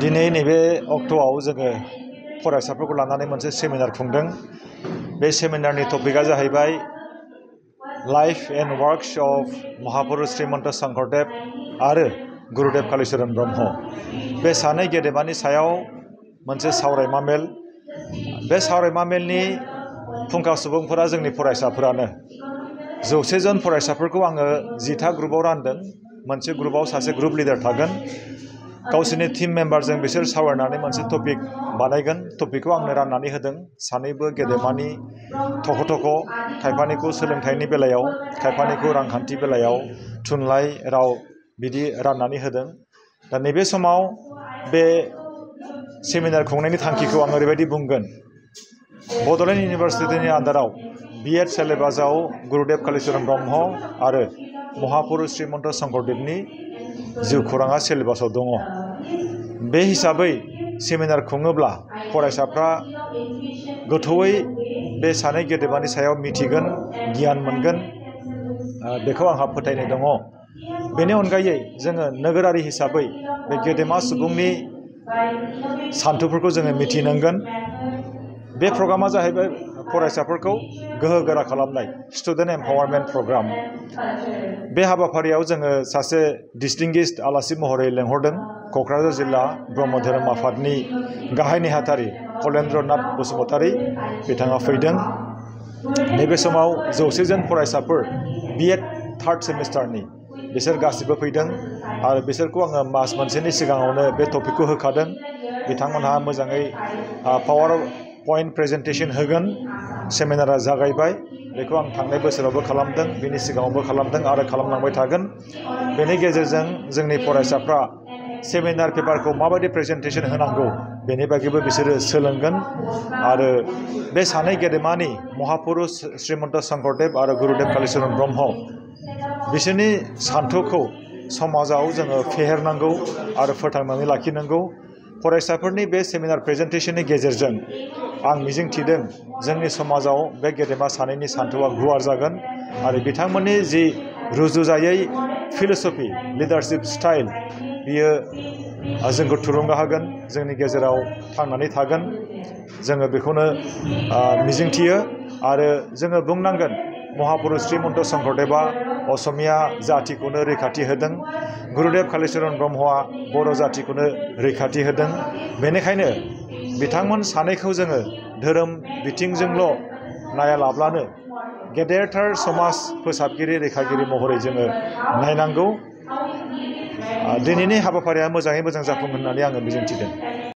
दिनै नैबे अक्ट'आव जोङो फरायसाफोरखौ लानानै मोनसे सेमिनार खुंदों। बे सेमिनारनि टपिकआ जाहैबाय लाइफ एन्ड वर्क्स अफ महापुरुष श्रीमन्त शंकरदेव आरो गुरुदेव कालीचरण ब्रह्म। बे सानै गेदेमानि सायाव मोनसे सावरायमा मेल। बे सावरायमा मेलनि फुंखा सुबुंफोरा जोंनि फरायसाफोरानो। 100 जन फरायसाफोरखौ आङो 10था ग्रुपआव रानदों। मोनसे ग्रुपआव सासे ग्रुप लिडार थागोन। गावसोरनि टीम मेम्बारजों बिसोर सावरायनानै मोनसे टपिक बानायगोन। टपिकखौ आंनो राननानै होदों। सानैबो गेदेमानि थख' थख', खायफानिखौ सोलोंथाइनि बेलायाव, खायफानिखौ रांखान्थि बेलायाव, थुनलाइ राव बिदि राननानै होदों। दा नैबे समाव बे सेमिनार खुंनायनि थांखिखौ आं ओरैबायदि बुंगोन। बड'लेण्ड इउनिभारसिटिनि आन्दाराव BEd सिलेबासाव गुरुदेव कालीचरण ब्रह्म आरो महापुरुष श्रीमन्त शंकरदेवनि जिउ खौराङा सिलेबासाव दङ। बे हिसाबै सेमिनार खुङोब्ला फरायसाफ्रा गोथौयै बे सानै गेदेमानि सायाव मिथिगोन, गियान मोनगोन, बेखौ आंहा फोथायनाय दङ। बेनि अनगायै जोङो नोगोरारि हिसाबै बे गेदेमा सुबुंनि सान्थौफोरखौ जोङो मिथिनांगोन। बे प्रग्रामा जाहैबाय फरायसाफोरखौ गोहो गोरा खालामनाय स्टुडेन्ट एम्पावारमेन्ट प्रग्राम। बे हाबाफारियाव जोङो सासे डिस्टिंगिस्ड आलासि महरै लेंहरदों। क'क्राझार जिल्ला ब्रह्म धोरोम आफादनि गाहाय नेहाथारि कलेन्द्र नाथ बसुमतारी बिथाङा फैदों। नैबे समाव 100 जन फरायसाफोर BEd 3rd सेमिस्टारनि बिसोर गासिबो फैदों आरो बिसोरखौ आङो मास मोनसेनि सिगाङावनो बे टपिकखौ होखादों। बिथांमोनहा मोजाङै पावार पइन्ट प्रेजेन्टेसन होगोन। सेमिनारा जागायबाय। बेखौ आं थांनाय बोसोरावबो खालामदों, बिनि सिगाङावबो खालामदों आरो खालामलांबाय थागोन। बेनि गेजेरजों जोंनि फरायसाफ्रा सेमिनार पेपारखौ माबायदि प्रेजेन्टेसन होनांगौ बेनि बागैबो बिसोरो सोलोंगोन आरो बे सानै गेदेमानि महापुरुष श्रीमन्त शंकरदेव आरो गुरुदेव कालीचरण ब्रह्म बिसोरनि सान्थौखौ समाजाव जोङो फेहेरनांगौ आरो फोथांनानै लाखिनांगौ। फरायसाफोरनि बे सेमिनार प्रेजेन्टेसननि गेजेरजों आं मिजिंथिदों जोंनि समाजाव बे गेदेमा सानैनि सान्थौआ गुवार जागोन आरो बिथांमोननि जि रुजुजायै फिल'सफि, लिडारशिप स्टाइल बियो जोंखौ थुलुंगा होगोन, जोंनि गेजेराव थांनानै थागोन। जोङो बेखौनो मिजिंथियो आरो जोङो बुंनांगोन महापुरुष श्रीमन्त शंकरदेवा असमिया जातिखौनो रैखाथि होदों। गुरुदेव कालीचरण ब्रह्मआ बर' जातिखौनो रैखाथि होदों। बेनिखायनो बिथांमोन सानैखौ जोङो धोरोम बिथिंजोंल' नायालाब्लानो गेदेरथार समाज फोसाबगिरि, रैखागिरि महरै जोङो नायनांगौ। दिनैनि हाबाफारिया मोजाङै मोजां जाफुंगोन होननानै आङो मिजिंथिदों।